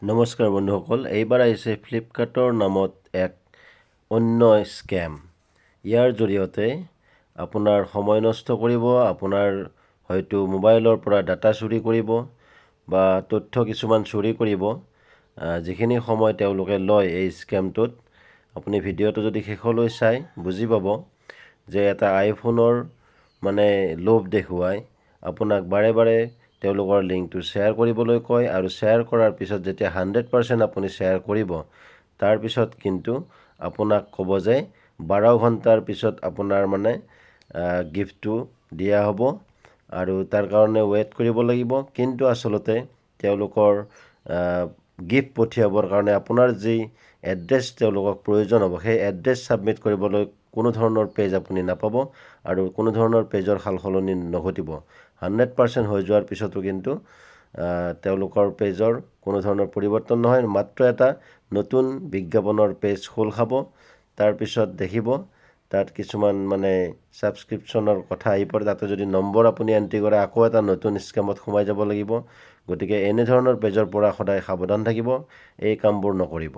নমস্কাৰ বন্ধুসকল, এইবাৰ আহিছে ফ্লিপকাৰ্টৰ নামত এক অন্য স্কেম। ইয়াৰ জৰিয়তে আপোনাৰ সময় নষ্ট কৰিব, আপোনাৰ হয়তো মোবাইলৰ পৰা ডাটা চুৰি কৰিব বা তথ্য কিছুমান চুৰি কৰিব। যিখিনি সময় তেওঁলোকে লয় এই স্কেমটোত, আপুনি ভিডিঅ'টো যদি শেষলৈ চাই বুজি পাব যে এটা আইফোনৰ মানে লোভ দেখুৱাই আপোনাক বাৰে বাৰে তেওঁলোকৰ লিংকটো শ্বেয়াৰ কৰিবলৈ কয় আৰু শ্বেয়াৰ কৰাৰ পিছত যেতিয়া 100% আপুনি শ্বেয়াৰ কৰিব, তাৰপিছত কিন্তু আপোনাক ক'ব যে 12 ঘণ্টাৰ পিছত আপোনাৰ মানে গিফ্টটো দিয়া হ'ব আৰু তাৰ কাৰণে ৱেইট কৰিব লাগিব। কিন্তু আচলতে তেওঁলোকৰ গিফ্ট পঠিয়াবৰ কাৰণে আপোনাৰ যি এড্ৰেছ তেওঁলোকক প্ৰয়োজন হ'ব, সেই এড্ৰেছ ছাবমিট কৰিবলৈ কোনো ধৰণৰ পেজ আপুনি নাপাব আৰু কোনো ধৰণৰ পেজৰ সাল সলনি নঘটিব। 100% হৈ যোৱাৰ পিছতো কিন্তু তেওঁলোকৰ পেজৰ কোনো ধৰণৰ পৰিৱৰ্তন নহয়, মাত্ৰ এটা নতুন বিজ্ঞাপনৰ পেজ খোল খাব। তাৰপিছত দেখিব তাত কিছুমান মানে ছাবস্ক্ৰিপশ্যনৰ কথা আহি পৰে। তাতে যদি নম্বৰ আপুনি এণ্ট্ৰি কৰে, আকৌ এটা নতুন স্কেমত সোমাই যাব লাগিব। গতিকে এনেধৰণৰ পেজৰ পৰা সদায় সাৱধান থাকিব, এই কামবোৰ নকৰিব।